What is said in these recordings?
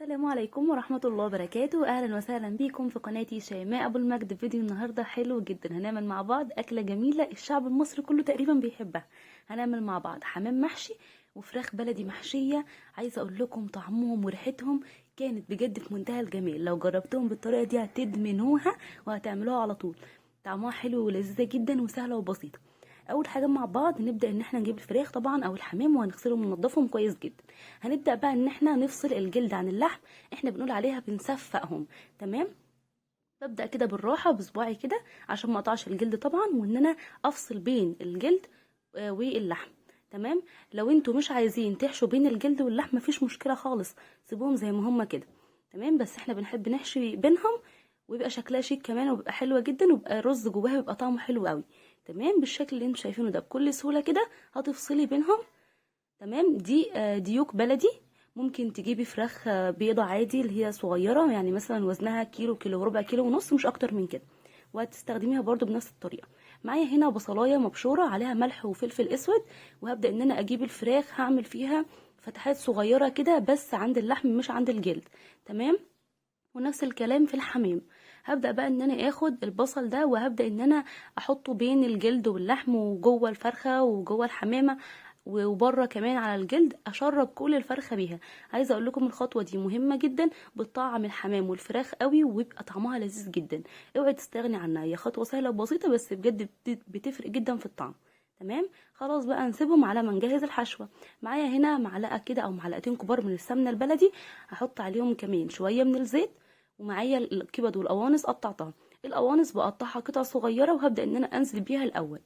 السلام عليكم ورحمة الله وبركاته. أهلا وسهلا بكم في قناتي شيماء أبو المجد. فيديو النهاردة حلو جدا، هنعمل مع بعض أكلة جميلة الشعب المصري كله تقريبا بيحبها. هنعمل مع بعض حمام محشي وفراخ بلدي محشية. عايزة أقول لكم طعمهم وريحتهم كانت بجد في منتهى الجمال. لو جربتهم بالطريقة دي هتدمنوها وهتعملوها على طول. طعمها حلو ولذيذة جدا وسهلة وبسيطة. اول حاجة مع بعض نبدا ان احنا نجيب الفراخ طبعا او الحمام وهنغسلهم وننضفهم كويس جدا. هنبدا بقى ان احنا نفصل الجلد عن اللحم، احنا بنقول عليها بنصفقهم. تمام، ببدا كده بالراحة بصباعي كده عشان ما اقطعش الجلد طبعا، وان انا افصل بين الجلد واللحم. تمام، لو انتوا مش عايزين تحشوا بين الجلد واللحم مفيش مشكلة خالص، سيبوهم زي ما هما كده. تمام، بس احنا بنحب نحشي بينهم ويبقى شكلها شيك كمان وبيبقى حلوة جدا، وبيبقى رز جواها بيبقى طعمه حلو قوي. تمام، بالشكل اللي انتوا شايفينه ده بكل سهولة كده هتفصلي بينهم. تمام، دي ديوك بلدي. ممكن تجيبي فراخ بيضة عادي اللي هي صغيرة، يعني مثلا وزنها كيلو، كيلو وربع، كيلو ونص، مش اكتر من كده، وهتستخدميها برده بنفس الطريقة. معايا هنا بصلايه مبشوره عليها ملح وفلفل اسود، وهبدا ان انا اجيب الفراخ هعمل فيها فتحات صغيرة كده بس عند اللحم مش عند الجلد. تمام، ونفس الكلام في الحمام. هبدأ بقى ان انا اخد البصل ده وهبدأ ان انا احطه بين الجلد واللحم وجوه الفرخة وجوه الحمامة وبره كمان على الجلد، اشرب كل الفرخة بيها. عايزة اقول لكم الخطوة دي مهمة جدا، بتطعم الحمام والفراخ قوي وبيبقى طعمها لذيذ جدا. اوعي تستغني عنها، هي خطوة سهلة وبسيطة بس بجد بتفرق جدا في الطعم. تمام، خلاص بقى نسيبهم على ما نجهز الحشوه. معايا هنا معلقه كده او معلقتين كبار من السمنة البلدي، هحط عليهم كمان شوية من الزيت، ومعايا الكبد والقوانص قطعتها. القوانص بقطعها قطع صغيرة وهبدا ان انا انزل بيها الاول.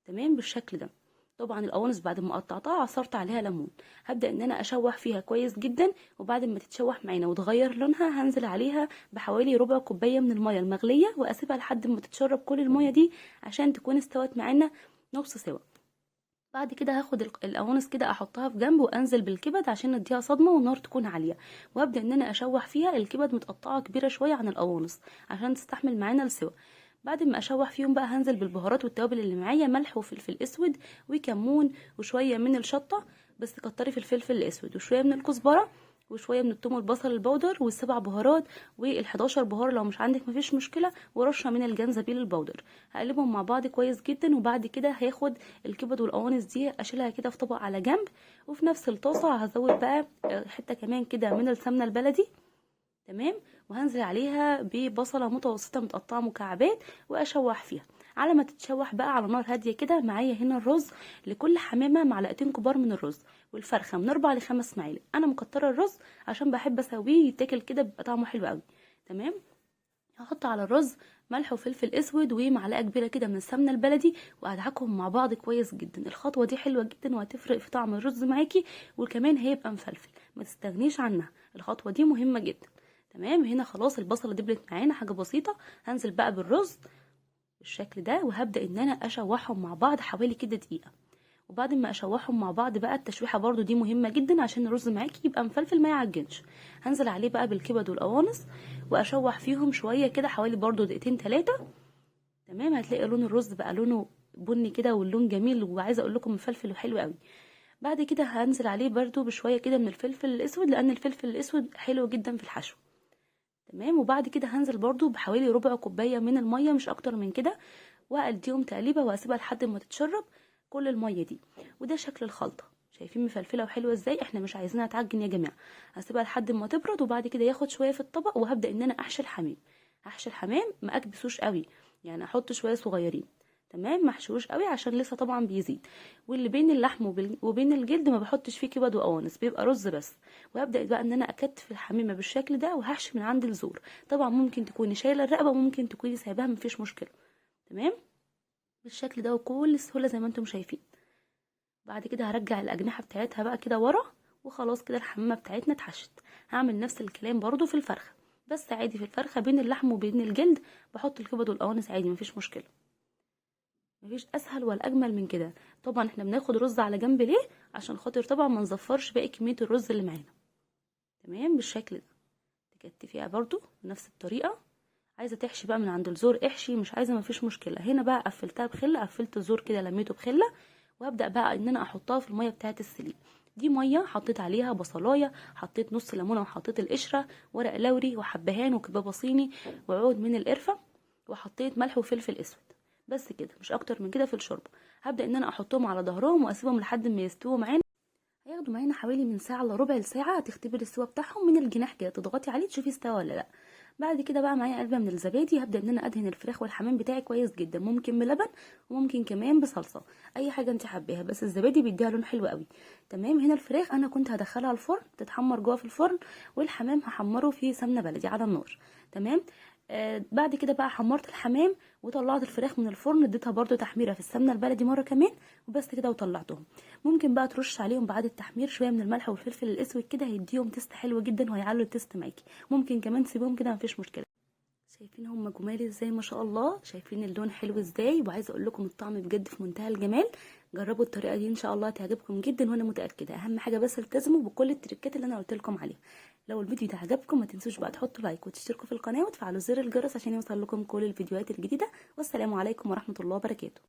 تمام، بالشكل ده. طبعا القوانص بعد ما قطعتها عصرت عليها ليمون، هبدا ان انا اشوح فيها كويس جدا، وبعد ما تتشوح معانا وتغير لونها هنزل عليها بحوالي ربع كوباية من المية المغليه، واسيبها لحد ما تتشرب كل المية دي عشان تكون استوت معانا نص سوا. بعد كده هاخد القوانص كده احطها في جنب وانزل بالكبد عشان نديها صدمة والنار تكون عالية، وابدا ان انا اشوح فيها. الكبد متقطعه كبيرة شوية عن القوانص عشان تستحمل معانا السوا. بعد ما اشوح فيهم بقى هنزل بالبهارات والتوابل اللي معايا، ملح وفلفل اسود وكمون وشوية من الشطه، بس كتري في الفلفل الاسود، وشوية من الكزبره وشوية من الثوم والبصل البودر، والسبع بهارات وال11 بهار لو مش عندك مفيش مشكلة، ورشه من الجنزبيل البودر. هقلبهم مع بعض كويس جدا، وبعد كده هاخد الكبد والقوانص دي اشيلها كده في طبق على جنب، وفي نفس الطاسه هزود بقى حتة كمان كده من السمنة البلدي. تمام، وهنزل عليها ببصله متوسطه متقطعه مكعبات واشوح فيها. على ما تتشوح بقى على نار هادية كده. معايا هنا الرز، لكل حمامه معلقتين كبار من الرز، والفرخه من 4 ل5 معالق. انا مكتره الرز عشان بحب اسويه يتاكل كده بيبقى طعمه حلو قوي. تمام، هحط على الرز ملح وفلفل اسود ومعلقة كبيرة كده من السمنة البلدي، وادعكهم مع بعض كويس جدا. الخطوة دي حلوة جدا وهتفرق في طعم الرز معاكي، وكمان هيبقى مفلفل، ما تستغنيش عنها، الخطوة دي مهمة جدا. تمام، هنا خلاص البصله دبلت معانا حاجة بسيطة. هنزل بقى بالرز بالشكل ده، وهبدا ان انا اشوحهم مع بعض حوالي كده دقيقة. وبعد ما اشوحهم مع بعض بقى، التشويحه برضو دي مهمة جدا عشان الرز معاكي يبقى مفلفل ما يعجنش. هنزل عليه بقى بالكبد والقوانص واشوح فيهم شوية كده حوالي برضو دقيقتين 3. تمام، هتلاقي لون الرز بقى لونه بني كده واللون جميل، وعايزه اقول لكم مفلفل وحلو قوي. بعد كده هنزل عليه برضو بشوية كده من الفلفل الاسود، لان الفلفل الاسود حلو جدا في الحشو. تمام، وبعد كده هنزل برضو بحوالي ربع كوباية من المية، مش اكتر من كده، واديهم تقليبه واسيبها لحد ما تتشرب كل المية دي. وده شكل الخلطة، شايفين مفلفله وحلوه ازاي؟ احنا مش عايزينها تعجن يا جماعة. هسيبها لحد ما تبرد، وبعد كده ياخد شوية في الطبق، وهبدا ان انا احشي الحمام. احشي الحمام ما اكبسوش قوي، يعني احط شوية صغيرين. تمام، ما احشوش قوي عشان لسه طبعا بيزيد. واللي بين اللحم وبين الجلد ما بحطش فيه كبد وقوانص، بيبقى رز بس. وهبدا بقى ان انا اكتف الحمامة بالشكل ده، وهحشي من عند الزور. طبعا ممكن تكوني شايله الرقبة، ممكن تكوني سايباها، مفيش مشكلة. تمام، بالشكل ده وكل سهولة زي ما انتم شايفين. بعد كده هرجع الاجنحة بتاعتها بقى كده ورا، وخلاص كده الحمامة بتاعتنا اتحشت. هعمل نفس الكلام برضو في الفرخه، بس عادي في الفرخه بين اللحم وبين الجلد بحط الكبد والقوانص عادي، مفيش مشكلة. مفيش اسهل ولا اجمل من كده. طبعا احنا بناخد رز على جنب ليه؟ عشان خاطر طبعا ما نزفرش باقي كمية الرز اللي معانا. تمام، بالشكل ده تكتفيها برضو بنفس الطريقة. عايزه تحشي بقى من عند الزور احشي، مش عايزه مفيش مشكلة. هنا بقى قفلتها بخله، قفلت الزور كده لميته بخله، وابدا بقى ان انا احطها في المية بتاعه السليق. دي مية حطيت عليها بصلايه، حطيت نص ليمونه، وحطيت القشرة، ورق لوري وحبهان وكبابه صيني وعود من القرفه، وحطيت ملح وفلفل اسود. بس كده، مش اكتر من كده في الشوربة. هبدا ان انا احطهم على ظهرهم واسيبهم لحد ما يستووا معانا. هياخدوا معانا حوالي من ساعة الا ربع لساعة. هتختبري السوا بتاعهم من الجناح كده، تضغطي عليه تشوفي استوى ولا لا. بعد كده بقى معايا علبة من الزبادي، هبدا ان انا ادهن الفراخ والحمام بتاعي كويس جدا، ممكن بلبن وممكن كمان بصلصه، اي حاجة انت حباها، بس الزبادي بيديها لون حلو قوي. تمام. هنا الفراخ انا كنت هدخلها الفرن تتحمر جوه في الفرن، والحمام هحمره في سمنه بلدي على النار. تمام. بعد كده بقى حمرت الحمام وطلعت الفراخ من الفرن، اديتها برده تحميره في السمنة البلدي مرة كمان، وبس كده وطلعتهم. ممكن بقى ترش عليهم بعد التحمير شوية من الملح والفلفل الاسود كده، هيديهم taste حلو جدا وهيعلوا ال taste معاكي. ممكن كمان تسيبهم كده مفيش مشكلة. شايفين هم جمال ازاي ما شاء الله، شايفين اللون حلو ازاي، وعايزه اقول لكم الطعم بجد في منتهى الجمال. جربوا الطريقة دي ان شاء الله تعجبكم جدا وانا متاكدة. اهم حاجة بس التزموا بكل التريكات اللي انا قلت لكم عليها. لو الفيديو ده عجبكم ما تنسوش بقى تحطوا like وتشتركوا في القناة وتفعلوا زر الجرس عشان يوصل لكم كل الفيديوهات الجديدة. والسلام عليكم ورحمة الله وبركاته.